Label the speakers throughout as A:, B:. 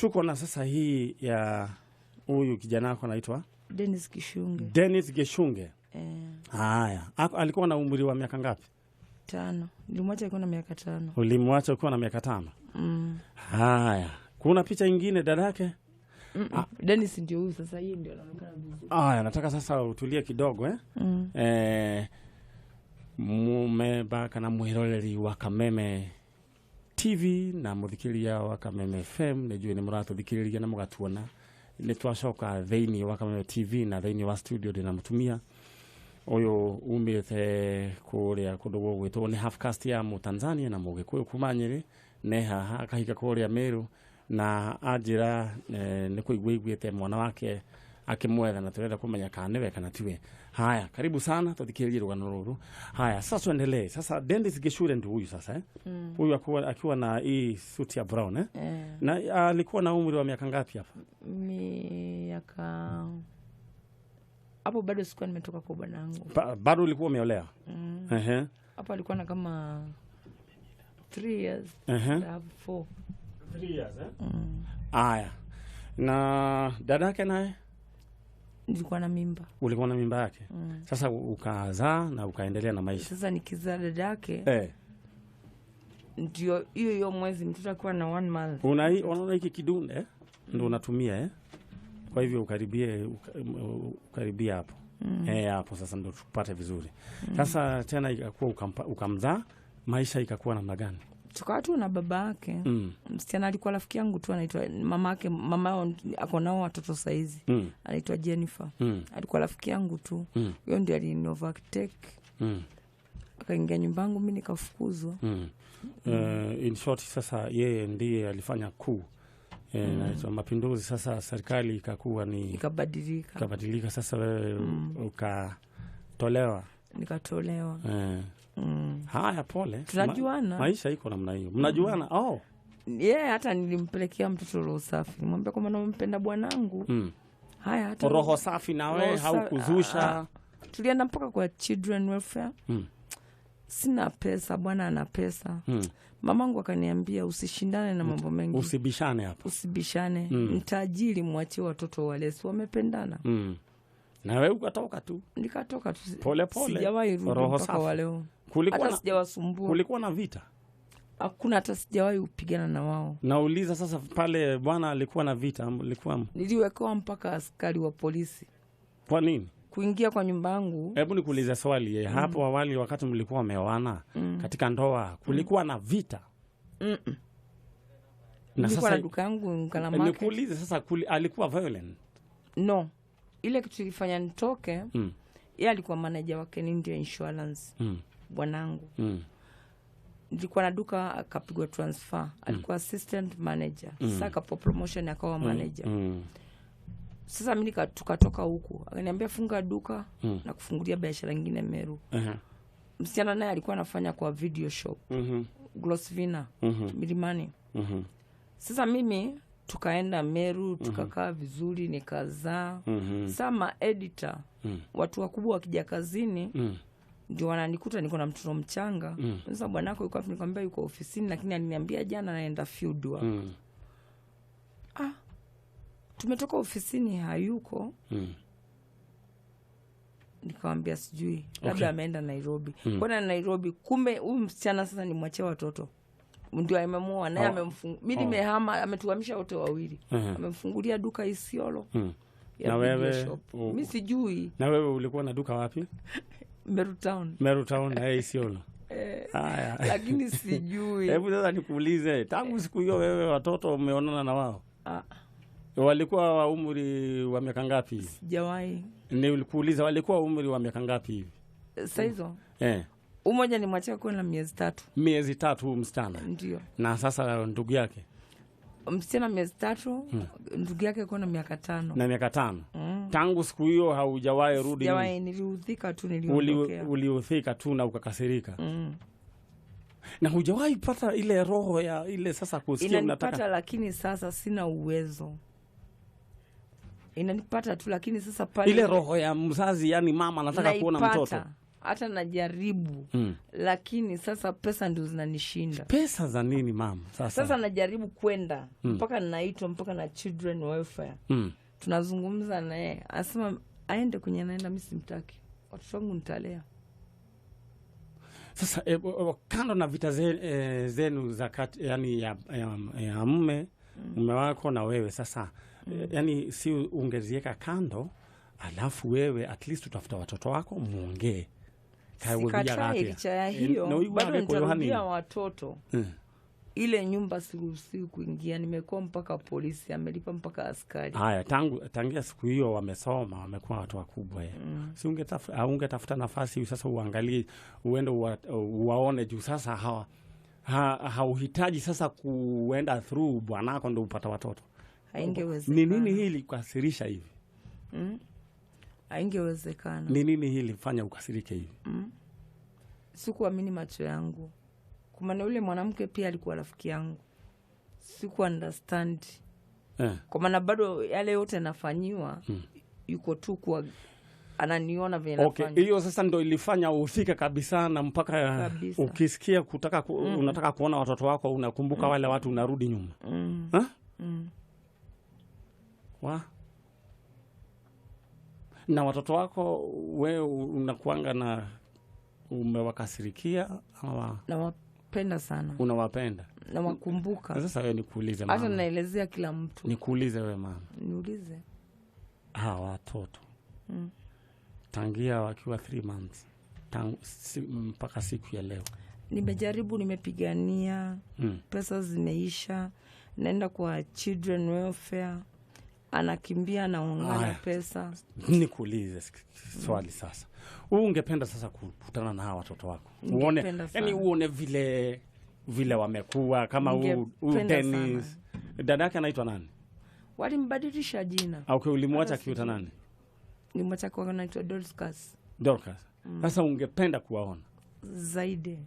A: Tuko na sasa hii ya huyu kijana wako anaitwa
B: Dennis Kishunge.
A: Dennis Geshunge.
B: Eh,
A: Haya, alikuwa na umri wa miaka ngapi?
B: 5. Nilimwacha akiwa na miaka 5.
A: Ulimwacha ukiwa na miaka 5.
B: Mm.
A: Haya, kuna picha ingine dada yake.
B: Dennis ndio huyu sasa, hii ndio anaonekana vizuri.
A: Haya, nataka sasa utulie kidogo eh?
B: Mm.
A: Mume kana mwiroreri wa Kameme TV na muthikiria wa Kameme FM nijue ni muratuthikiriria na mugatuona ni twacoka thiini wa Kameme TV na thiini wa studio ndina mutumia uyu umite kuria kundu gugwitwo ni half caste ya Mutanzania na Mugikuyu kuma Nyeri ne haha akahika kuria Meru na anjira ni kuigua iguite mwana wake akimwetha na turenda kumenya kana niwe kana tiwe. Haya, karibu sana tuthikiririe rugano ruru. Haya, sasa tuendelee. Sasa Dennis Geshure ndio huyu sasa eh? Huyu akiwa na hii suti ya brown eh?
B: Eh,
A: Na alikuwa na umri wa miaka ngapi hapa?
B: Miaka hapo bado sikuwa nimetoka kwa bwanangu.
A: Bado ulikuwa umeolewa?
B: Mm.
A: Ehe.
B: Hapo alikuwa na kama 3 years,
A: Ehe.
B: I have 4.
A: 3 years eh? Aya. Na dadake naye
B: Nilikuwa na mimba.
A: ulikuwa na mimba yake. Sasa ukazaa na ukaendelea na maisha.
B: Sasa nikizaa dadake
A: Eh,
B: ndio hiyo hiyo mwezi mtoto akiwa na 1 month.
A: unaona hiki kidunde eh? Ndio unatumia eh? Kwa hivyo ukaribie ukaribie hapo. Eh, hapo sasa ndio tupate vizuri. Sasa tena ikakuwa ukamzaa, maisha ikakuwa namna gani?
B: Tukawa tu na baba yake. Msichana alikuwa rafiki yangu tu, anaitwa mama yake, mama yao ako nao watoto saizi. Anaitwa Jennifer. Alikuwa rafiki yangu tu. Huyo ndio alini overtake. Akaingia nyumbangu, mimi nikafukuzwa.
A: In short sasa yeye ndiye alifanya kuu na mapinduzi. Sasa serikali ikakuwa ni
B: Ikabadilika.
A: ikabadilika. Sasa wewe ukatolewa.
B: Nikatolewa.
A: Haya, pole.
B: Tunajuana.
A: Maisha iko namna hiyo. Mnajuana? Oh.
B: Yeye hata nilimpelekea mtoto roho safi. Nimwambia kwamba nampenda bwanangu. Haya, hata
A: Roho safi na wewe
B: Roho
A: haukuzusha.
B: Tulienda mpaka kwa children welfare. Sina pesa, bwana ana pesa. Mamangu akaniambia usishindane na mambo mengi.
A: Usibishane hapo.
B: Usibishane. Mtajiri mwachie watoto wale, si wamependana.
A: Na wewe ukatoka tu.
B: Nikatoka tu.
A: Pole pole.
B: Sijawahi rudi
A: Roho
B: mpaka
A: safi.
B: wa leo.
A: Kulikuwa
B: Hata
A: na,
B: sijawasumbua.
A: kulikuwa na vita.
B: Hakuna, hata sijawahi kupigana na wao.
A: Nauliza sasa pale bwana alikuwa na vita, alikuwa
B: Niliwekewa mpaka askari wa polisi
A: kwa nini?
B: kuingia kwa nyumba yangu.
A: Hebu nikuulize swali hapo awali wakati mlikuwa mmeoana katika ndoa kulikuwa na vita? Na
B: Nilikuwa
A: sasa
B: na duka yangu Ngala Market.
A: nikuulize sasa alikuwa violent?
B: No, ile kitu ilifanya nitoke, yeye alikuwa manager wa Ken India Insurance, bwanangu. Nilikuwa na duka akapigwa transfer, alikuwa assistant manager. Sasa akapewa promotion akawa manager. Sasa mimi tukatoka huku, akaniambia funga duka na kufungulia biashara nyingine Meru. Msichana naye alikuwa anafanya kwa video shop Glossvina Milimani. Sasa mimi tukaenda Meru tukakaa vizuri, nikazaa. Sasa ma editor watu wakubwa wakija kazini ndio wananikuta niko na mtoto mchanga. Sasa bwanako yuko wapi? Nikamwambia yuko ofisini, lakini aliniambia jana anaenda field work. Tumetoka ofisini hayuko. Nikamwambia sijui, labda ameenda Nairobi. Kwenda Nairobi, kumbe huyu msichana sasa ni mwachie watoto. Ndio amemuoa naye amemfungulia. Mimi nimehama, ametuhamisha wote wawili. Amemfungulia duka Isiolo. Ya
A: Na
B: video
A: wewe,
B: shop. Mimi sijui.
A: Na wewe ulikuwa na duka wapi?
B: Meru Town.
A: Meru Town na Isiolo. Haya.
B: Lakini sijui.
A: Hebu sasa nikuulize, tangu siku hiyo wewe watoto umeonana na wao? Walikuwa wa umri wa miaka ngapi?
B: Sijawahi.
A: Nilikuuliza walikuwa umri wa miaka ngapi hivi?
B: Sasa hizo. Umoja ni mwachia kuwa na miezi 3.
A: Miezi 3 msichana.
B: Ndio.
A: Na sasa ndugu yake?
B: Msichana miezi 3, ndugu yake kuwa na miaka 5.
A: Na miaka 5. Tangu siku hiyo haujawahi rudi?
B: Sijawahi, niliudhika tu, niliondokea.
A: Uliudhika tu na ukakasirika. Na hujawahi pata ile roho ya ile sasa kusikia
B: Inanipata,
A: unataka?
B: lakini sasa sina uwezo. Inanipata tu, lakini sasa pale
A: Ile roho ya mzazi, yani mama anataka kuona mtoto.
B: Hata najaribu lakini sasa pesa ndio zinanishinda.
A: Pesa za nini mama? Sasa,
B: Sasa najaribu kwenda mpaka naitwa mpaka na children welfare tunazungumza naye, anasema aende kwenye anaenda, mi simtaki, watoto wangu nitalea.
A: Sasa kando na vita zenu za kati, yani ya mume wako na wewe sasa yani si ungeziweka kando alafu wewe at least utafuta watoto wako muongee.
B: Sikatai licha ya hiyo, bado nitarudia watoto. Ile nyumba siruhusiwi kuingia, nimekuwa mpaka polisi, amelipa mpaka askari.
A: Haya, tangia siku hiyo wamesoma, wamekuwa watu wakubwa. Si ungetafuta nafasi sasa uangalie, uende uwaone juu sasa hawa hauhitaji sasa kuenda through bwanako ndo upata watoto.
B: Haingewezekana.
A: Ni nini hili kukasirisha hivi?
B: Haingewezekana.
A: Ni nini hili fanya ukasirike hivi?
B: Sikuamini macho yangu, kwa maana yule mwanamke pia alikuwa rafiki yangu, siku understand kwa maana bado yale yote nafanyiwa yuko tu kwa ananiona vile
A: Okay,
B: nafanya.
A: hiyo sasa ndo ilifanya uhusike kabisa na mpaka
B: Kabisa.
A: ukisikia kutaka unataka kuona watoto wako unakumbuka wale watu unarudi nyuma. Ha? Wa? Na watoto wako wewe unakuanga na umewakasirikia ama
B: Nawapenda sana,
A: unawapenda?
B: nawakumbuka,
A: Sasa wewe nikuulize
B: hata
A: mama.
B: naelezea kila mtu.
A: Nikuulize wewe mama.
B: Niulize.
A: Hawa watoto tangia wakiwa 3 months mpaka siku ya leo
B: Nimejaribu, nimepigania, pesa zimeisha, naenda kwa children welfare, anakimbia anaongana
A: Aya.
B: pesa.
A: Nikuulize swali sasa, huu ungependa sasa kukutana na hawa watoto wako uone,
B: Ningependa sana.
A: yani uone vile wamekuwa kama huu
B: Ningependa
A: Dennis, dada yake anaitwa nani?
B: Walimbadilisha jina,
A: Okay, ulimwacha akiitwa nani?
B: nilimwacha kwa anaitwa Dorcas
A: Dorcas. Sasa ungependa kuwaona
B: zaidi,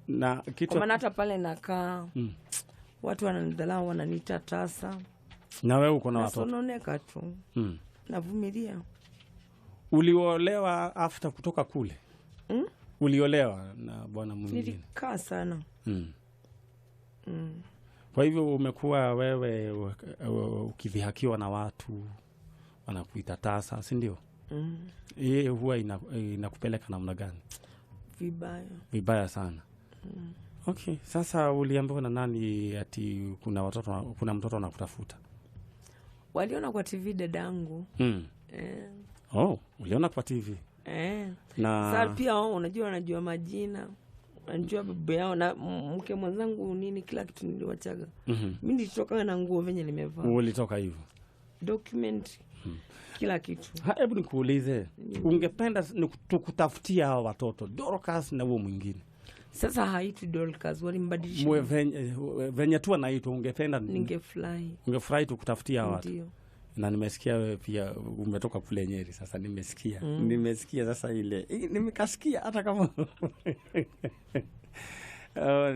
A: na
B: kwa
A: kitu
B: maana hata pale nakaa watu wananidhalau, wananiita tasa,
A: na wewe uko na watoto
B: nasononeka tu, navumilia.
A: Uliolewa after kutoka kule? Uliolewa na bwana mwingine?
B: Nilikaa sana.
A: Kwa hivyo umekuwa wewe ukidhihakiwa na watu wanakuita tasa, si ndio? Yeye huwa inakupeleka namna gani?
B: Vibaya.
A: Vibaya sana. Okay, sasa uliambiwa na nani ati kuna watoto, kuna mtoto anakutafuta?
B: Waliona kwa TV dadangu.
A: Oh, uliona kwa TV? Na
B: Sasa pia wao unajua, wanajua majina, wanajua baba yao na mke mwenzangu nini, kila kitu niliwachaga. Mi nilitoka na nguo venye nimevaa,
A: Ulitoka hivyo.
B: document, kila kitu.
A: Hebu nikuulize, ungependa tukutafutia hawa watoto Dorcas na huo mwingine?
B: Sasa haitwi Dorcas, walimbadilisha.
A: Mwe venye tu anaitwa, ungependa
B: Ningefurahi.
A: ungefurahi tukutafutia hawa watu?
B: Ndio.
A: Na nimesikia wewe pia umetoka kule Nyeri. Sasa nimesikia nimesikia sasa ile nimekasikia hata kama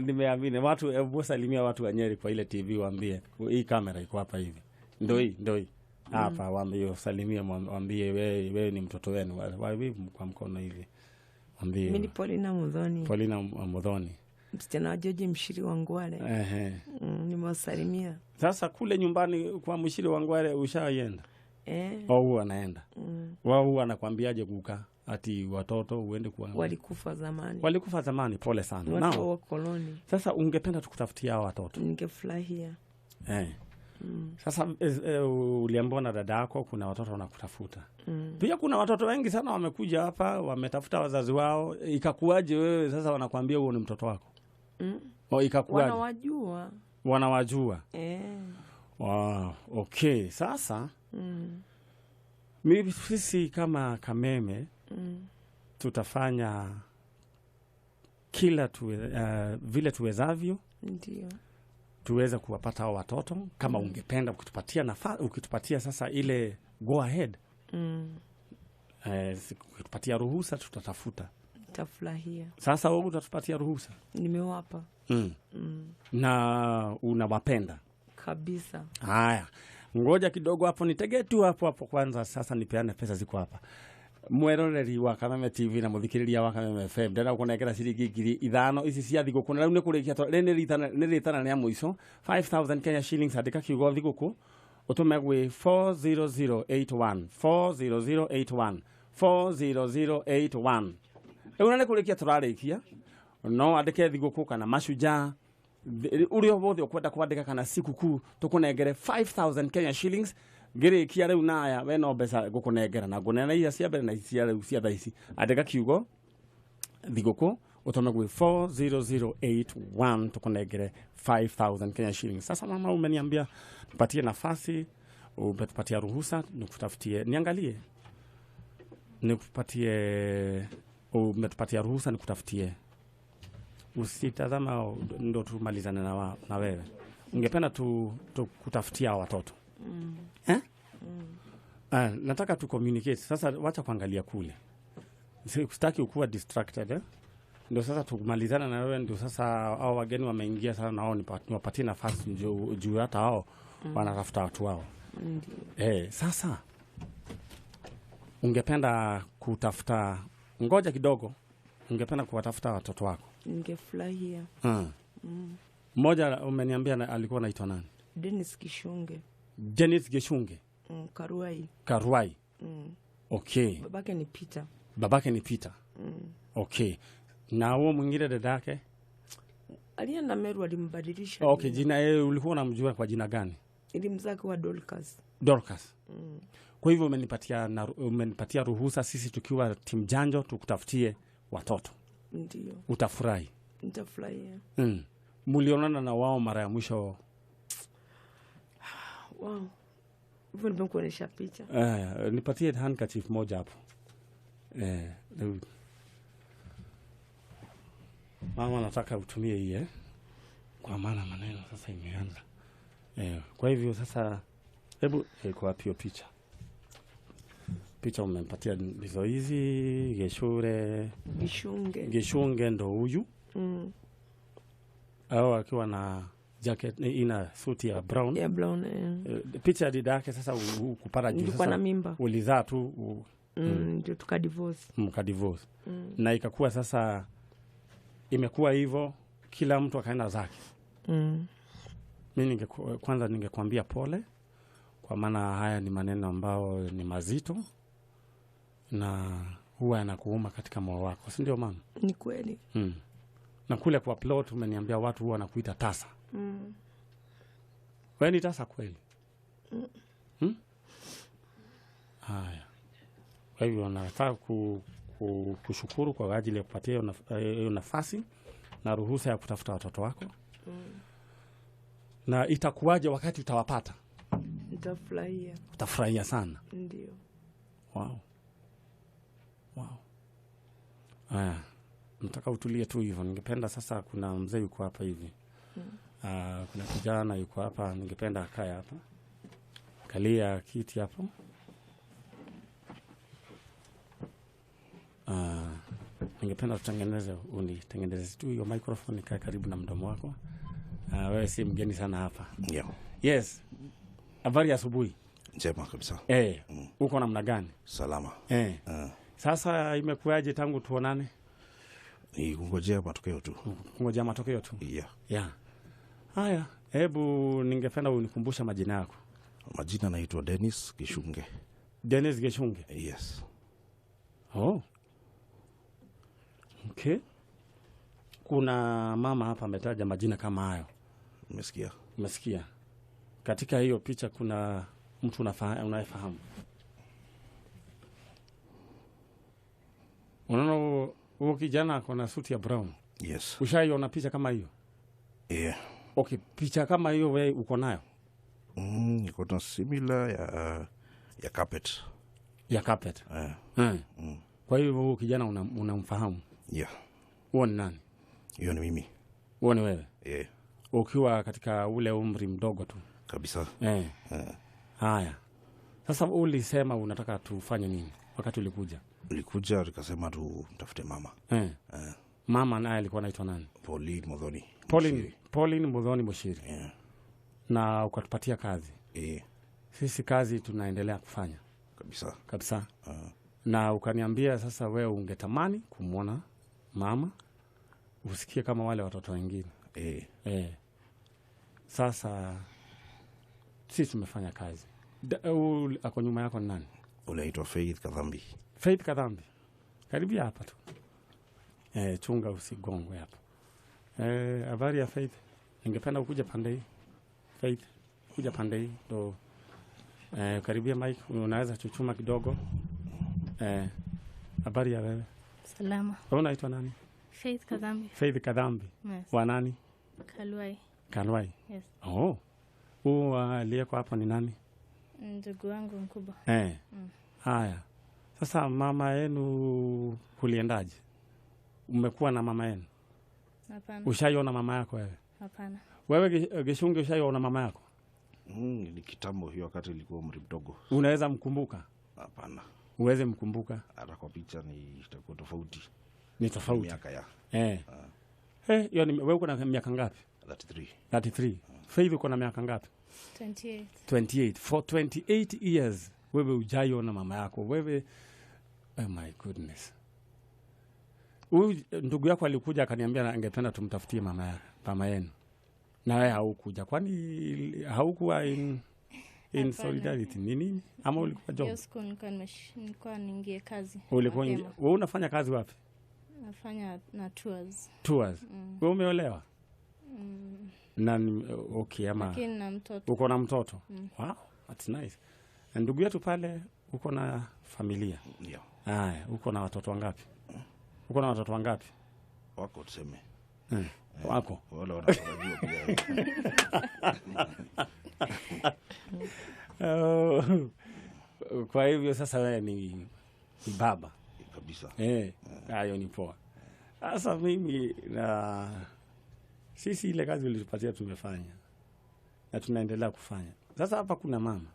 A: nimeamini watu. Hebu salimia watu wa Nyeri kwa ile TV, waambie hii kamera iko hapa hivi, ndo hii ndo hii hapa, waambie salimia, waambie wewe ni mtoto wenu, waambie kwa mkono hivi,
B: Mi ni
A: waambie
B: Paulina Mudhoni,
A: Paulina Muthoni.
B: msichana wa George Mshiri wa Ngwale.
A: Ehe.
B: Nimewasalimia.
A: Sasa kule nyumbani kwa Mshiri wa Ngwale ushaenda? Wao huwa anaenda wao huwa anakwambiaje kuka ati watoto uende kuwa
B: Walikufa zamani,
A: walikufa zamani? Pole sana.
B: watu wa
A: Nao
B: wakoloni.
A: sasa ungependa tukutafutia hao watoto
B: Ningefurahia.
A: eh? Sasa uliambiwa na dada yako kuna watoto wanakutafuta. Pia kuna watoto wengi sana wamekuja hapa wametafuta wazazi wao, ikakuwaje wewe sasa wanakwambia huo ni mtoto wako? O, ikakuwaje?
B: Wanawajua
A: Wanawajua.
B: eh.
A: Wow, okay. Sasa sisi kama Kameme tutafanya kila vile tuwezavyo
B: Ndio.
A: tuweze kuwapata hao watoto kama ungependa ukitupatia ukitupatia sasa ile go ahead ukitupatia ruhusa tutatafuta.
B: Nitafurahia.
A: Sasa wewe utatupatia ruhusa
B: Nimewapa
A: na unawapenda
B: kabisa.
A: Haya, ngoja kidogo hapo, nitege tu hapo hapo kwanza. Sasa nipeane pesa, ziko hapa. Mweroreri wa Kameme TV na muthikiriria wa Kameme FM, ndĩrenda gũkũnengera ciringi 5,000 ici cia thigũkũ, na rĩu nĩ kũrĩkia rĩrĩ nĩ rĩtana rĩa mũico. 5000 Kenya shillings, andĩka kiugo thigũkũ ũtũme gwĩ 40081 40081 40081. Rĩu na nĩ kũrĩkia tũrarĩkia, no andĩke thigũkũ kana mashujaa, ũrĩa wothe ũkwenda kwandĩka, kana sikukuu, tũkũnengere 5000 Kenya shillings. Ngĩrĩkia rĩu naya we no mbeca ngũkũnengera, na ngũneana iria cia mbere na cia rĩu cia thaa ici. Andĩka kiugo thigũkũ ũtũme gwĩ 40081 tukunengere 5000 Kenya shillings. Sasa mama, umeniambia nipatie nafasi, umetupatia ruhusa nikutafutie, niangalie, nikupatie, umetupatia ruhusa nikutafutie. Usitazama, ndo tumalizane na wewe. Ungependa tukutafutia watoto? Eh? Nataka tu communicate. Sasa wacha kuangalia kule. Sitaki ukuwa distracted, eh? Ndio sasa tumalizana na wewe, ndio sasa hao wageni wameingia sana, na wao niwapatie nafasi juu hata hao wanatafuta watu wao.
B: Ndio.
A: Sasa ungependa kutafuta, ngoja kidogo, ungependa kuwatafuta watoto wako?
B: Ningefurahia.
A: Mmoja umeniambia alikuwa anaitwa nani?
B: Dennis Gishunge.
A: Dennis Gishunge.
B: Karuai.
A: Karuai. Okay.
B: Babake ni Peter.
A: Babake ni Peter. Okay. Na huo mwingine dadake?
B: Alienda Meru, alimbadilisha.
A: Okay, jina yeye ulikuwa unamjua kwa jina gani?
B: Ilimzaa kwa Dorcas.
A: Dorcas. Kwa hivyo umenipatia ruhusa sisi tukiwa timu Janjo tukutafutie watoto.
B: Ndio.
A: Utafurahi?
B: Nitafurahia.
A: Mulionana na wao mara ya mwisho?
B: Wow. Hivyo nimekuonyesha picha.
A: Nipatie handkerchief moja hapo. Mama, nataka utumie hii, kwa maana maneno sasa imeanza. Kwa hivyo sasa hebu kwa hiyo picha. Picha umempatia ndizo hizi, Geshure,
B: Gishunge.
A: Gishunge ndo huyu. Au akiwa na jacket ina suti ya brown.
B: Ya brown.
A: Picha ya dada yake sasa kupata juu
B: Nilikuwa
A: sasa.
B: na mimba.
A: Ulizaa tu
B: Ndio tukadivorce.
A: Mkadivorce. Na ikakuwa sasa imekuwa hivyo, kila mtu akaenda zake. Mimi kwanza ningekwambia pole, kwa maana haya ni maneno ambayo ni mazito na huwa yanakuuma katika moyo wako, si ndio mama?
B: Ni kweli.
A: Na kule kwa plot umeniambia watu huwa wanakuita tasa. Wewe ni tasa kweli? Haya. Kwa hivyo nataka kushukuru kwa ajili ya kupatia hiyo nafasi na ruhusa ya kutafuta watoto wako. Na itakuwaje wakati utawapata?
B: Nitafurahia.
A: Utafurahia sana.
B: Ndio.
A: Wow. Wow. Haya. Nataka utulie tu hivyo. Ningependa sasa, kuna mzee yuko hapa hivi. Kuna kijana yuko hapa, ningependa akae hapa. Kalia kiti hapo. Ningependa tutengeneze, unitengeneze tu hiyo microphone ikae karibu na mdomo wako. Wewe si mgeni sana hapa.
C: Yeah.
A: Yes. Habari ya asubuhi.
C: Njema kabisa.
A: Uko namna gani?
C: Salama.
A: Sasa imekuwaje tangu tuonane?
C: Ni kungojea matokeo tu.
A: Kungojea matokeo tu.
C: Yeah.
A: Yeah. Haya, hebu ningependa unikumbusha majina yako.
C: Majina naitwa Dennis Gishunge.
A: Dennis Gishunge.
C: Yes.
A: Oh. Okay. Kuna mama hapa ametaja majina kama hayo.
C: Umesikia?
A: Umesikia? Katika hiyo picha kuna mtu unayefahamu. Unaona huo kijana ako na suti ya brown.
C: Yes.
A: Ushaiona picha kama hiyo?
C: Yeah.
A: Okay, picha kama hiyo wewe uko nayo?
C: Niko na similar ya carpet.
A: Ya carpet. Kwa hivyo huo kijana unamfahamu?
C: Yeah.
A: Huo ni nani?
C: Hiyo ni mimi.
A: Huo ni wewe?
C: Yeah.
A: Ukiwa katika ule umri mdogo tu.
C: Kabisa.
A: Haya. Sasa ulisema unataka tufanye nini wakati ulikuja?
C: Ulikuja tukasema tumtafute mama.
A: Mama naye alikuwa anaitwa nani?
C: Pauline Muthoni.
A: Pauline Muthoni Mushiri.
C: Yeah.
A: Na ukatupatia kazi. Sisi kazi tunaendelea kufanya.
C: Kabisa.
A: Kabisa. Na ukaniambia sasa wewe ungetamani kumwona mama usikie kama wale watoto wengine.
C: Eh.
A: Sasa sisi tumefanya kazi. Ako nyuma yako ni nani?
C: Unaitwa Faith Kadhambi.
A: Faith Kadhambi. Karibia hapa tu. Chunga usigongwe hapa. Habari ya Faith. Ningependa ukuje pande hii. Faith, kuja pande hii ndo. Karibia Mike, unaweza chuchuma kidogo. Habari ya wewe?
D: Salama.
A: Wewe unaitwa nani?
D: Faith Kadhambi.
A: Faith Kadhambi.
D: Yes.
A: Wa nani?
D: Kalwai.
A: Kalwai.
D: Yes.
A: Oh. Huu aliyeko hapa ni nani?
D: Ndugu wangu mkubwa.
A: Haya. Sasa mama yenu kuliendaje? Umekuwa na mama yenu?
D: Hapana.
A: Ushaiona mama yako wewe?
D: Hapana.
A: Wewe Gishungi, ushaiona mama yako?
C: Ni kitambo hiyo, wakati ilikuwa umri mdogo.
A: Unaweza mkumbuka?
C: Hapana.
A: Uweze mkumbuka?
C: Hata kwa picha ni itakuwa tofauti.
A: Ni tofauti.
C: Miaka ya.
A: Hiyo ni wewe uko na miaka ngapi?
C: 33.
A: 33. Faith uko na miaka ngapi?
D: 28.
A: 28. For 28 years wewe hujaiona mama yako. Wewe, oh my goodness. Huyu ndugu yako alikuja akaniambia angependa tumtafutie mama yake, mama yenu. Na wewe haukuja. Kwani haukuwa in solidarity ni nini? Ama ulikuwa job?
D: Hiyo siku nilikuwa niingie kazi.
A: Ulikuwa wewe unafanya kazi wapi?
D: Nafanya na tours.
A: Tours. Wewe umeolewa? Na okay, ama
D: lakini na mtoto.
A: Uko na mtoto? Wow, that's nice. Ndugu yetu pale uko na familia?
C: Ndio.
A: Haya, uko na watoto wangapi? Uko na watoto wangapi?
C: Wako tuseme.
A: Wako.
C: Wale wanatarajiwa pia.
A: Kwa hivyo sasa wewe ni baba
C: kabisa.
A: Hayo ni poa. Sasa mimi na sisi ile kazi ulitupatia tumefanya na tunaendelea kufanya. Sasa hapa kuna mama.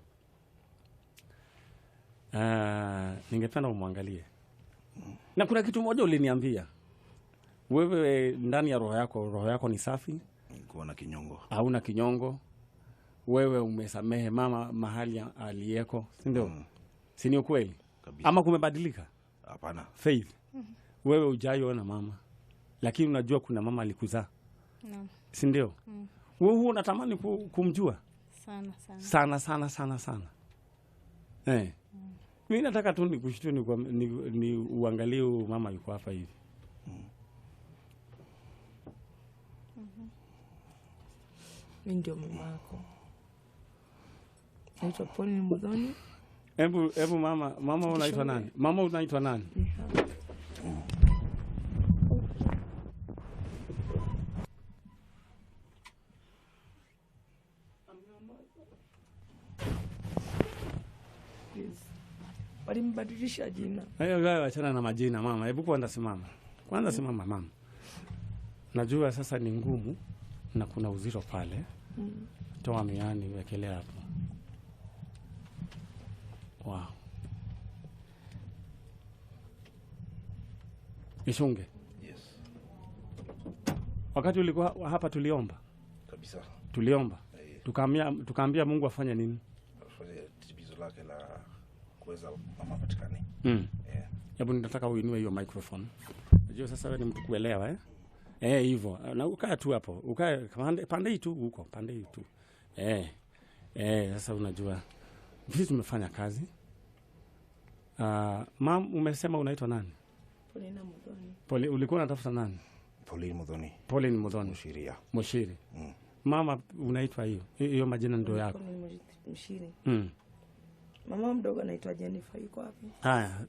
A: Ningependa umwangalie. Na kuna kitu moja uliniambia. Wewe ndani ya roho yako ni safi?
C: Niko na kinyongo.
A: Hauna kinyongo. Wewe umesamehe mama mahali aliyeko, si ndio? Si ni ukweli?
C: Kabisa.
A: Ama kumebadilika?
C: Hapana.
A: Faith. Wewe hujaiona mama. Lakini unajua kuna mama alikuzaa.
D: Naam.
A: Si ndio? Wewe huwa unatamani kumjua?
D: Sana sana.
A: Sana sana sana sana. Mimi nataka tu nikushtue ni uangalie mama yuko hapa hivi.
B: Mimi ndio mama yako. Naitwa Pauline Muthoni.
A: Hebu mama unaitwa nani? Mama unaitwa nani?
B: Walimbadilisha jina.
A: Hayo achana na majina mama. Hebu kwanza simama. Kwanza simama mama. Najua sasa ni ngumu na kuna uzito pale. Toa miani wekelea hapo. Wow. Ishunge.
C: Yes.
A: Wakati ulikuwa hapa tuliomba.
C: Kabisa.
A: Tuliomba. Tukaambia Mungu afanye nini?
C: Afanye timizo lake la kuweza mama patikane.
A: Hebu nataka uinue hiyo microphone. Unajua sasa wewe ni mtu kuelewa hivyo. Na ukae tu hapo. Ukae pande hii tu huko, pande hii tu. Sasa unajua sisi tumefanya kazi. Mam, umesema unaitwa nani?
B: Pauline Muthoni.
A: Pole, ulikuwa unatafuta nani?
C: Pauline Muthoni.
A: Pauline Muthoni.
C: Mshiria.
A: Mshiri. Mama unaitwa hiyo. Hiyo majina ndio yako.
B: Pauline Mshiri. Mama mdogo anaitwa Jennifer, yuko wapi?
A: Haya,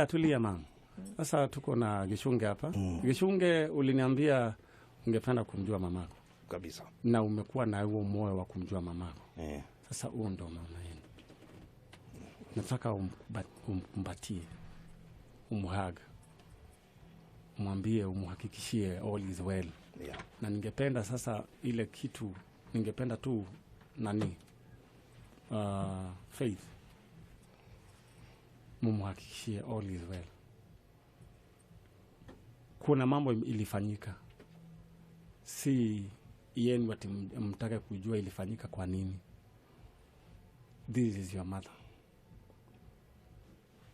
A: tulia mama. Sasa tuko na Gishunge hapa. Gishunge, uliniambia ungependa kumjua mamako.
C: Kabisa.
A: Na umekuwa na huo moyo wa kumjua mamako. Sasa huo ndo mama yenu. Nataka umkumbatie. Umhug. Umwambie, umhakikishie all is well.
C: Yeah.
A: Na ningependa sasa ile kitu, ningependa tu nani? Faith. Mumhakikishie all is well. Kuna mambo ilifanyika. Si yenu ati mtake kujua ilifanyika kwa nini. This is your mother.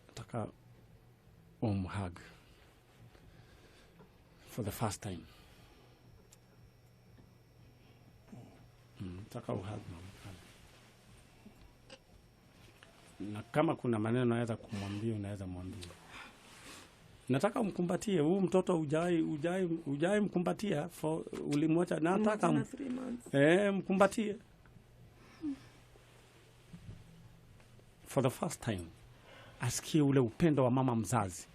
A: Nataka Umhug for the first time. Nataka uhug mama. Na kama kuna maneno naweza kumwambia, unaweza mwambia. Nataka umkumbatie huu mtoto, hujai mkumbatia for ulimwacha. Nataka
B: Tena 3 months.
A: Mkumbatie for the first time, asikie ule upendo wa mama mzazi.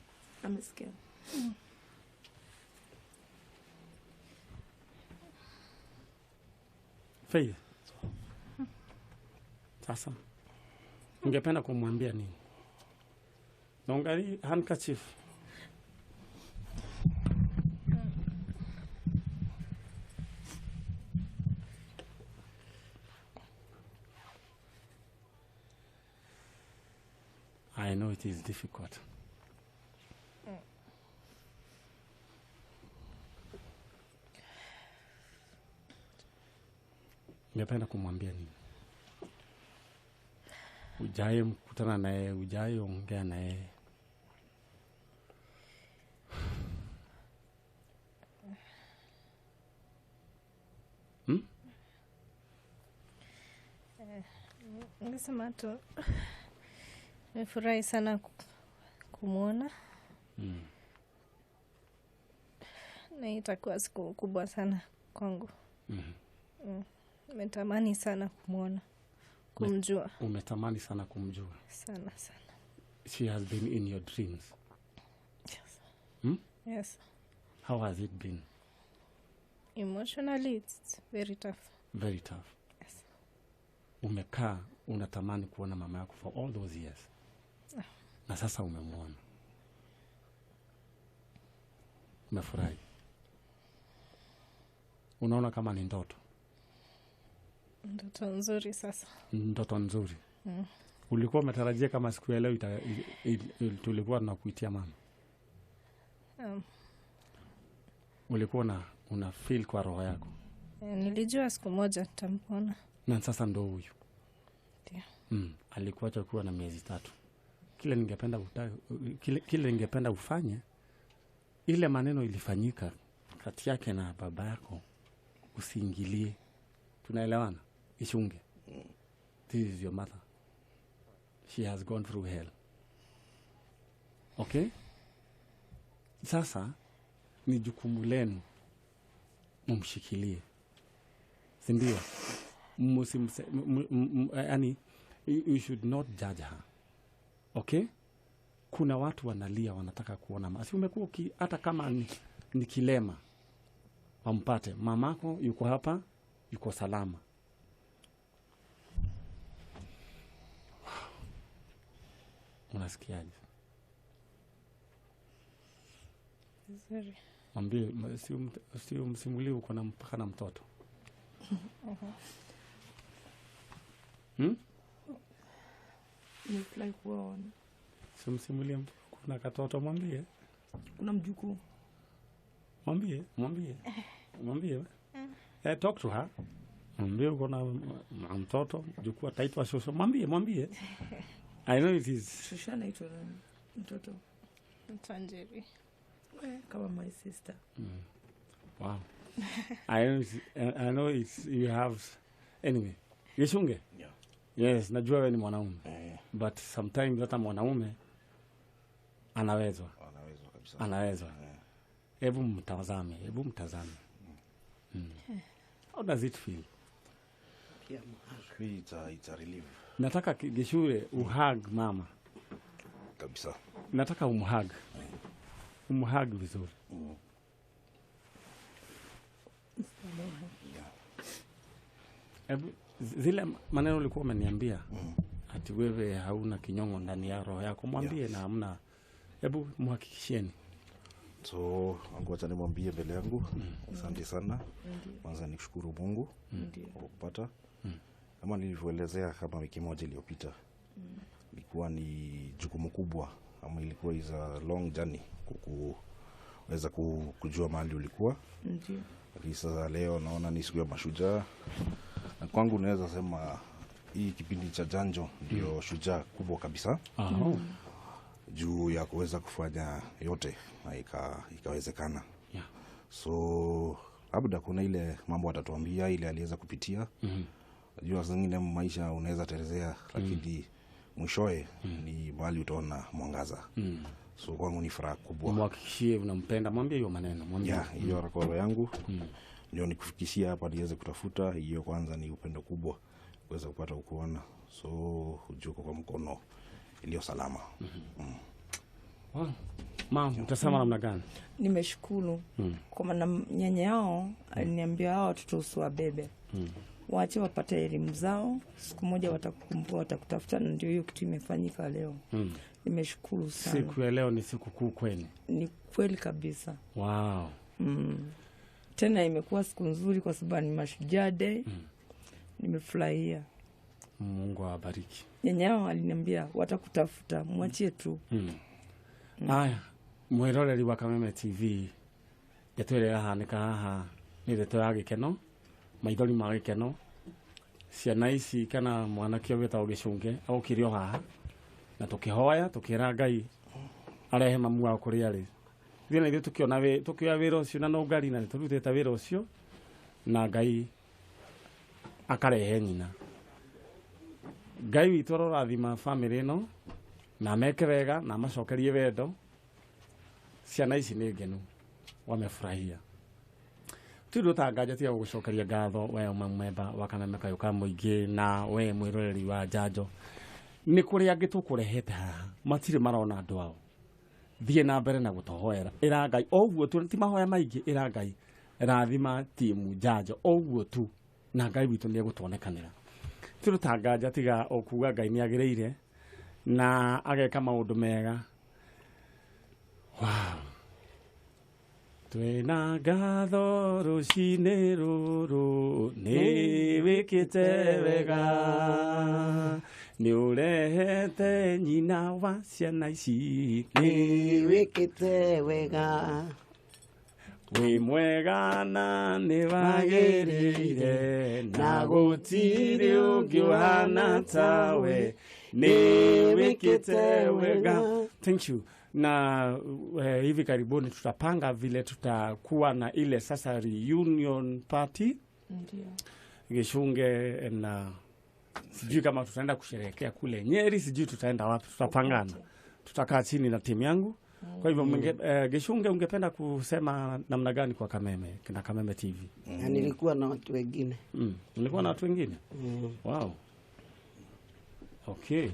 B: Amesikia.
A: Faith, sasa ungependa kumwambia nini? Naangalia handkerchief. I know it is difficult. Ungependa kumwambia nini? Ujai mkutana naye, ujai ongea naye.
D: Ningesema tu nimefurahi sana kumwona. Na hii itakuwa siku kubwa sana kwangu. Nimetamani sana kumwona, kumjua.
A: Umetamani sana kumjua.
D: Sana sana.
A: She has been in your dreams.
D: Yes. Yes.
A: How has it been?
D: Emotionally it's very tough.
A: Very tough.
D: Yes.
A: Umekaa unatamani kuona mama yako for all those years. Na sasa umemwona. Umefurahi. Unaona kama ni ndoto.
D: Ndoto nzuri sasa.
A: Ndoto nzuri. Ulikuwa umetarajia kama siku ya leo tulikuwa tunakuitia mama? Ulikuwa una feel kwa roho yako?
D: Nilijua siku moja nitamwona.
A: Na sasa ndo huyu.
D: Ndio.
A: Alikuacha kuwa na miezi 3. Kile ningependa kile ningependa ufanye, ile maneno ilifanyika kati yake na baba yako, usiingilie. Tunaelewana? Ishunge. This is your mother. She has gone through hell. Okay? Sasa ni jukumu lenu mumshikilie. Si ndio? Yani you should not judge her. Okay? Kuna watu wanalia wanataka kuona mama. Si umekuwa hata kama ni kilema wampate. Mamako yuko hapa, yuko salama. Unasikiaje?
D: Vizuri.
A: Mwambie, si umsimulie uko na mpaka na mtoto.
B: Nimefurahi kuwaona.
A: Si umsimulie kuna katoto, mwambie.
B: Kuna mjukuu.
A: Mwambie. Talk to her. Mwambie uko na mtoto, mjukuu ataitwa shosho. Mwambie. I know it is.
B: Shosho anaitwa nani? Mtoto.
D: Mtanjeri.
B: Kama my sister.
A: Wow. I know it's you have anyway. Yeshunge?
C: Yeah.
A: Yes, najua wewe ni mwanaume. But sometimes hata mwanaume anawezwa.
C: Anawezwa kabisa.
A: Anawezwa. Hebu mtazame, How does it feel?
C: It's a relief.
A: Nataka Gishure uhug mama.
C: Kabisa.
A: Nataka umhug. Umhug vizuri. Hebu zile maneno ulikuwa umeniambia ati wewe hauna kinyongo ndani ya roho yako, mwambie na hamna. Hebu muhakikishieni.
C: So, ngoja nimwambie mbele yangu. Asante sana. Kwanza nikushukuru Mungu kwa kupata. Kama nilivyoelezea kama wiki moja iliyopita, ilikuwa ni jukumu kubwa, ama ilikuwa is a long journey kuweza kujua mahali ulikuwa.
B: Ndio.
C: Lakini sasa leo naona ni siku ya mashujaa. Na kwangu naweza sema hii kipindi cha janjo ndio shujaa kubwa kabisa. Juu ya kuweza kufanya yote na ikawezekana. So labda kuna ile mambo atatuambia ile aliweza kupitia. Najua zingine maisha unaweza telezea, lakini mwishowe ni mahali utaona mwangaza. So kwangu ni furaha kubwa.
A: Mhakikishie unampenda, mwambie hiyo maneno, mwambie.
C: Hiyo rakoro yangu ndio nikufikishia hapa niweze kutafuta hiyo. Kwanza ni upendo kubwa kuweza kupata ukuona, so ujuko kwa mkono iliyo salama.
A: Wow. Mama, utasema namna gani?
B: Nimeshukuru kwa maana nyanya yao aliniambia hao watoto usiwabebe, waache wapate elimu zao, siku moja watakukumbuka, watakutafuta, na ndio hiyo kitu imefanyika leo. Nimeshukuru sana.
A: Siku ya leo ni siku kuu kweli.
B: Ni kweli kabisa.
A: Wow.
B: Tena imekuwa siku nzuri kwa sababu ni Mashujaa Day. Nimefurahia.
A: Mungu awabariki.
B: Nyanya yao aliniambia watakutafuta, mwachie tu.
A: Aya, mwiroreri wa Kameme TV, ndeto ĩrĩa ĩrahanĩka haha nĩ ndeto ya gĩkeno, maithori ma gĩkeno. Ciana ici kana mwanake ũyũ wĩtagwo Gĩcũnge okire o haha na tũkĩhoya tũkĩra Ngai arehe mamu wao kũrĩa arĩ. Ithuĩ na ithuĩ tũkĩona tũkĩoya wĩra ũcio na no ngari na nĩtũrutĩte wĩra ũcio na Ngai akarehe nyina. Ngai witũ arorathima bamĩrĩ ĩno na meke wega na macokerie wendo. Ciana ici nĩ ngenu, wamefurahia. Tũndũ ta nganja tiga gũgũcokeria ngatho we ũmwe memba wa Kameme kayũ ka mũingĩ na we mwĩroreri wa njanjo. Nĩ kũrĩ angĩ tũkũrehete haha matirĩ marona andũ ao. Thiĩ na mbere na gũtũhoera, ĩra Ngai o ũguo tu, ti mahoya maingĩ, ĩra Ngai rathima timu njanjo o ũguo tu, na Ngai witũ nĩ egũtuonekanĩra. Tũndũ ta nganja tiga o kuga Ngai nĩ agĩrĩire na ageka maũndũ mega. Wow. Twĩna ngatho rũcinĩ rũrũ nĩ wĩkĩte wega, nĩ ũrehete nyina wa ciana ici,
E: nĩ wĩkĩte wega,
A: wĩ mwega na nĩ wagĩrĩire, na gũtirĩ ũngĩ ũhana tawe, nĩ wĩkĩte wega. Thank you. Na hivi karibuni tutapanga vile tutakuwa na ile sasa reunion party.
B: Ndio.
A: Gĩcũnge na sijui kama tutaenda kusherehekea kule Nyeri, sijui tutaenda wapi, tutapangana. Tutakaa chini na timu yangu. Kwa hivyo Gĩcũnge, ungependa kusema namna gani kwa Kameme na Kameme TV?
E: Na nilikuwa na watu wengine.
A: Nilikuwa na watu wengine? Wow. Okay.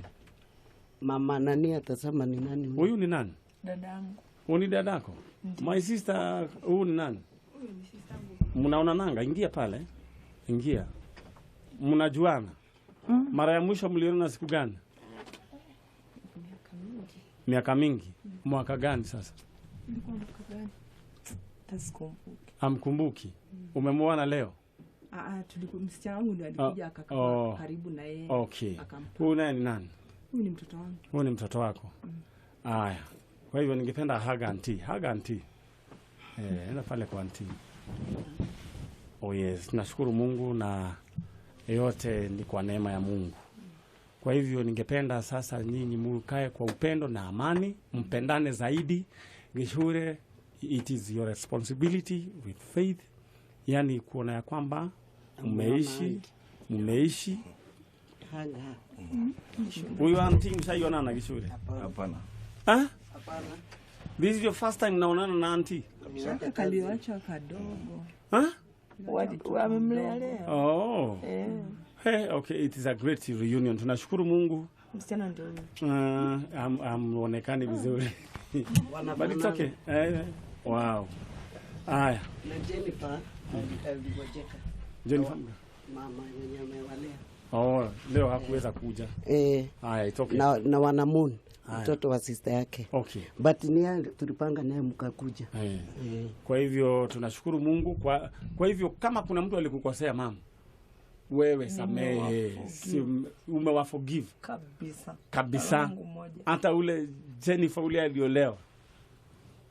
E: Mama nani atasema ni nani?
A: Huyu ni nani?
B: Dadangu.
A: Huyu ni dadako? My sister, huyu ni nani?
F: Huyu ni sister yangu.
A: Mnaona nanga, ingia pale. Ingia. Mnajuana? Mara ya mwisho mliona siku gani?
F: Miaka mingi.
A: Miaka mingi. Mwaka gani sasa?
F: Ilikuwa mwaka gani?
B: Sikumbuki.
A: Hamkumbuki? Umemwona leo?
F: Tulikuwa, msichana wangu ndiye alikuja akakaa karibu na yeye.
A: Okay. Huyu naye ni nani?
F: Huyu ni mtoto wangu.
A: Huyu ni mtoto wako. Aya. Kwa hivyo ningependa haga auntie, haga auntie. Enda pale kwa auntie. Oh yes, nashukuru Mungu na yote ni kwa neema ya Mungu. Kwa hivyo ningependa sasa nyinyi mkae kwa upendo na amani, mpendane zaidi. Gĩcũre, it is your responsibility with faith. Yani kuona ya kwamba mmeishi.
E: Haga.
A: Huyu auntie mshaionana Gĩcũre?
C: Hapana.
A: Ah?
E: Hapana.
A: This is your first time naonana na auntie?
F: Kaliwacha kadogo.
A: Huh?
B: Wamemlea leo.
A: Oh. Hey, okay, it is a great reunion. Tunashukuru Mungu.
B: Msichana ndio huyu.
A: Amuonekani vizuri. But it's okay. Wow. Aya.
E: Na Jennifer aligojeka.
A: Jennifer.
E: Mama mwenye amewalea.
A: Oh, leo hakuweza kuja. Aya, it's okay.
E: Na wanamun mtoto wa sister yake.
A: Okay.
E: But ni tulipanga naye mkakuja.
A: Kwa hivyo tunashukuru Mungu kwa hivyo kama kuna mtu alikukosea mama, wewe samehe, umewaforgive
B: kabisa.
A: Kabisa. Hata ule Jennifer ule aliolewa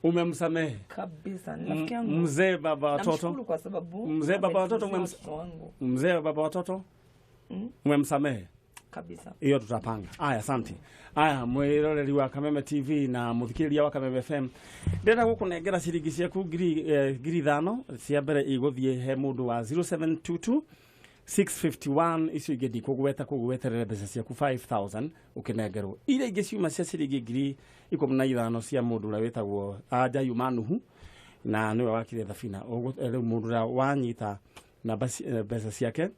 A: umemsamehe
B: kabisa. Rafiki yangu
A: mzee baba watoto.
B: Namshukuru kwa sababu
A: mzee baba watoto mzee baba watoto umemsamehe
B: Kabisa.
A: Hiyo tutapanga. Aya, asante. Aya, mwiroreri wa Kameme TV na muthikiriria wa Kameme FM, ndĩrenda gũkũnengera ciringi ciaku 5,000 cia mbere igũthiĩ he mũndũ wa 0722 651. Icio ingĩ ndikũgweta, koguo weterere mbeca ciaku 5000 ũkĩnengerwo. Iria ingĩ ciuma cia ciringi 15,000 cia mũndũ ũrĩa wĩtagwo Anja Yuma Nuhu, na nĩwe wakire thabina. Rĩu mũndũ ũrĩa wanyita namba mbeca ciake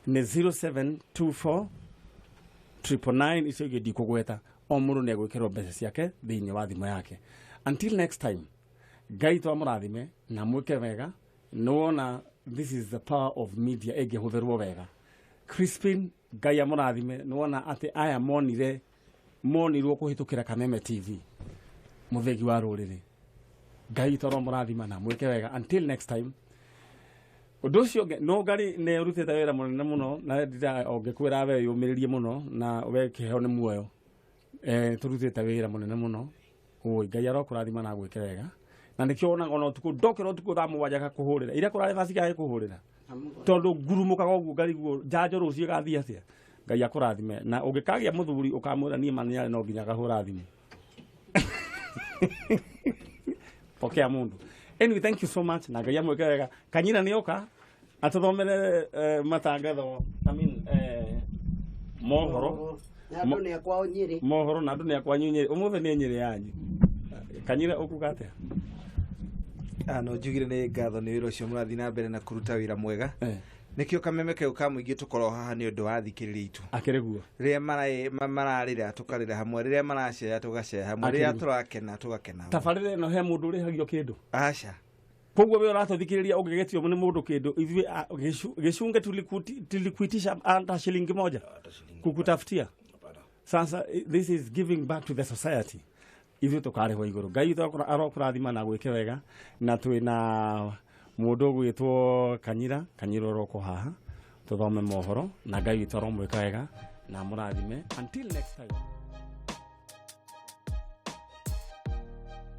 A: nĩ 0724 999. Icio ingĩ ndikũgweta. O mũndũ nĩ egwĩkĩrwo mbeca ciake thĩinĩ wa thimũ yake. Until next time, Ngai twamũrathime na mwĩke wega. Nĩwona, this is the power of media ĩngĩhũthĩrwo wega. Crispin, Ngai amũrathime. Nĩwona atĩ aya monire monirwo kũhĩtũkĩra Kameme TV, mũthĩgi wa rũrĩrĩ. Ngai toro mũrathima na mwĩke wega. Until next time. Ũndũ ũcio ũngĩ no ngari nĩ ũrutĩte wĩra mũnene mũno, na ndira ũngĩkwĩra we yũmĩrĩrie mũno na we kĩheo nĩ muoyo. Tũrutĩte wĩra mũnene mũno. Ũĩ, Ngai arokũrathima na gwĩke wega. Na nĩkĩo wonaga ona ũtukũ ndokĩra ũtukũ thaa 7 gakũhũrĩra iria kũrarĩ thaa cigana kũhũrĩra, tondũ ngurumũkaga ũguo ngariguo njanjo rũciũ ĩgathiĩ atĩa. Ngai akũrathime, na ũngĩkagĩa mũthuri ũkamwĩra niĩ maniarĩ no nginya ngahũra thimũ. Pokea mundu. Anyway, thank you so much, na Ngai amwĩke wega. Kanyina nĩ oka atũthomere matangatho, I mean, mohoro.
E: Na andũ nĩ akwao Nyĩrĩ.
A: Mohoro, na andũ nĩ akwanyu Nyĩrĩ. Ũmũthĩ nĩ Nyĩrĩ yanyu. Kanyira, ũkuga atĩa?
G: Ah, no njugire nĩ ngatho nĩ wĩra ũcio mũrathiĩ na mbere na kũruta wĩra mwega. Nĩkĩo Kameme kau ka mũingĩ tũkorwo haha nĩ ũndũ wa athikĩrĩria itũ.
A: Akĩrĩ guo.
G: Rĩrĩa mararĩra tũkarĩra hamwe, rĩrĩa maraceya tũgaceya hamwe, rĩrĩa
A: Akĩrĩ.
G: tũrakena tũgakena hamwe.
A: Tabarĩra ĩno he mũndũ ũrĩhagio kĩndũ?
G: Aca.
A: Koguo we ũratũthikĩrĩria ũngĩgĩtio nĩ mũndũ kĩndũ, ithuĩ gĩcunge tulikuitisha hata shilingi moja kukutafutia? Sasa this is giving back to the society. Ithuĩ tũkarĩhwo igũrũ. Ngai witũ arokũrathima na gwĩke wega. Na twĩna mũndũ ũgwĩtwo Kanyira. Kanyira, ũroko haha tũthome mohoro, na Ngai witũ aromwĩka wega na mũrathime. Until next time.